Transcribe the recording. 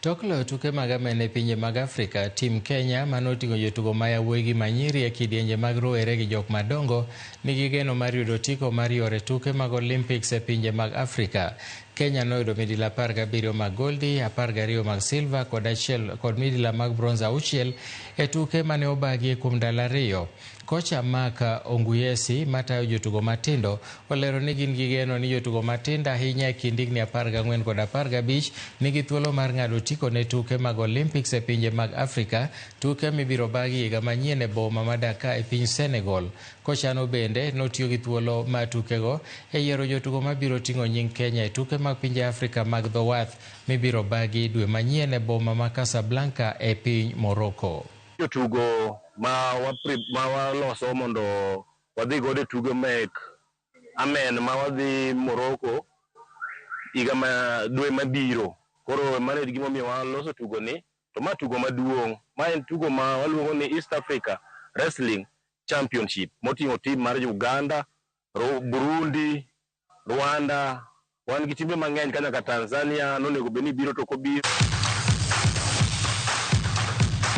Tok loyo tuke mag amen e pinje mag Afrika, tim Kenya mane oting'o jotugo ma yawuoyi gi manyiri e kidienje mag rowere gi jok madongo nigi geno mar yudo otiko mar yore tuke mag Olympics e pinje mag Afrika. Kenya noyudo midila 17 mag goldi, 12 mag silver kod achiel kod midila mag bronze 6 e tuke mane obagi kuom ndalo 2. Kocha Mark Onguyesi matayo jotugo matindo olero ni gin gi geno ni jotugo matindo ahinya e kind higni 14 kod 15 nigi thuolo mar ng'ado otiko ne tuke mag Olympics e pinje mag Afrika, tuke mibiro bagi higa manyien e boma ma Dakar e piny Senegal. Kochano bende notiyo gi thuolo mar tukego e yiero jotugo mabiro ting'o nying Kenya e tuke mag pinje Afrika mag dho wath mibiro bagi dwe manyien e boma ma Casablanca e piny Morocco. Jotugo ma waloso mondo wadhi godo e tuke mek amen ma wadhi Morocco higa ma dwe mabiro. Koro mano e gimomiyo waloso tugo ni, to ma tugo maduong', ma en tugo ma waluongo ni East Africa Wrestling Championship moting'o tim mar Uganda, Burundi, Rwanda, wan gi timbe mang'eny ka nyaka Tanzania nonego bed ni biro to ok obiro.